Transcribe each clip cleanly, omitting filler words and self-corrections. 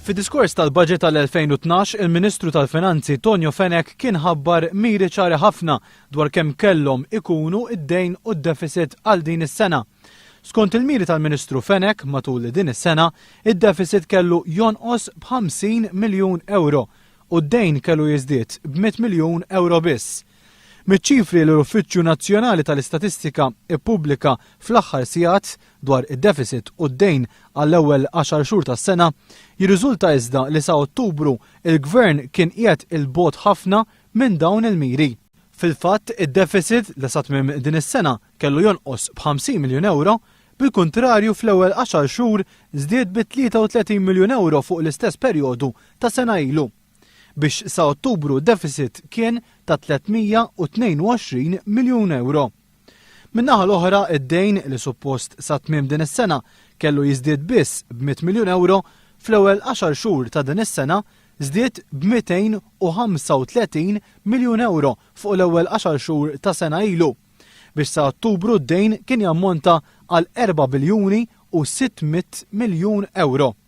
Fid-diskors tal-Budget tal-2012, il-Ministru tal-Finanzi Tonio Fenech kien ħabbar miri ċari ħafna dwar kemm kellhom ikunu d-dejn u d-deficit għal din is-sena. Skont il-miri tal-Ministru Fenech, matul din is-sena, id-deficit kellu jonqos b'50 miljun ewro u d-dejn kellu jiżdied b'100 miljun ewro biss. Miċ-ċifri li l-Uffiċċju Nazzjonali tal-Istatistika ppubblika fl-aħħar sigħat dwar id-deficit u d-dejn għall-ewwel għaxar xhur tas-sena, jirriżulta iżda li sa Ottubru l-Gvern kien qiegħed 'il bogħod ħafna minn dawn il-miri. Fil-fatt, id-deficit li sa tmiem din is-sena kellu jonqos b'50 miljun ewro, bil-kuntrarju fl-ewwel għaxar xhur żdied bi 33 miljun ewro fuq l-istess perjodu ta' sena ilu. Biex sa Ottubru d-deficit kien ta' 322 miljun ewro. Min-naħa l-oħra, id-dejn li suppost sa tmiem din is-sena kellu jiżdied biss b'100 miljun ewro, fl-ewwel għaxar xhur ta' din is-sena żdied b'235 miljun ewro fuq l-ewwel għaxar xhur ta' sena ilu, biex sa Ottubru d-dejn kien jammonta għal 4 biljuni u 600 miljun ewro.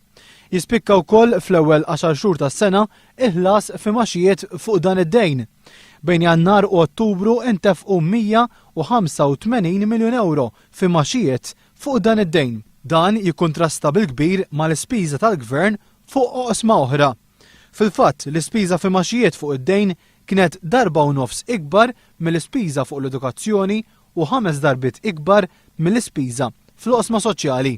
Jispikka wkoll fl-ewwel għaxar xhur tas-sena il-ħlas f'imgħaxijiet fuq dan id-dejn. Bejn Jannar u Ottubru ntefqu 185 miljun ewro f'imgħaxijiet fuq dan id-dejn. Dan jikkuntrasta bil-kbir mal-ispiża tal-Gvern fuq oqsma oħra. Fil-fatt, l-ispiża f'imgħaxijiet fuq id-dejn kienet darba u nofs ikbar mill-ispiża fuq l-edukazzjoni u ħames darbiet ikbar mill-ispiża fl-oqsma soċjali.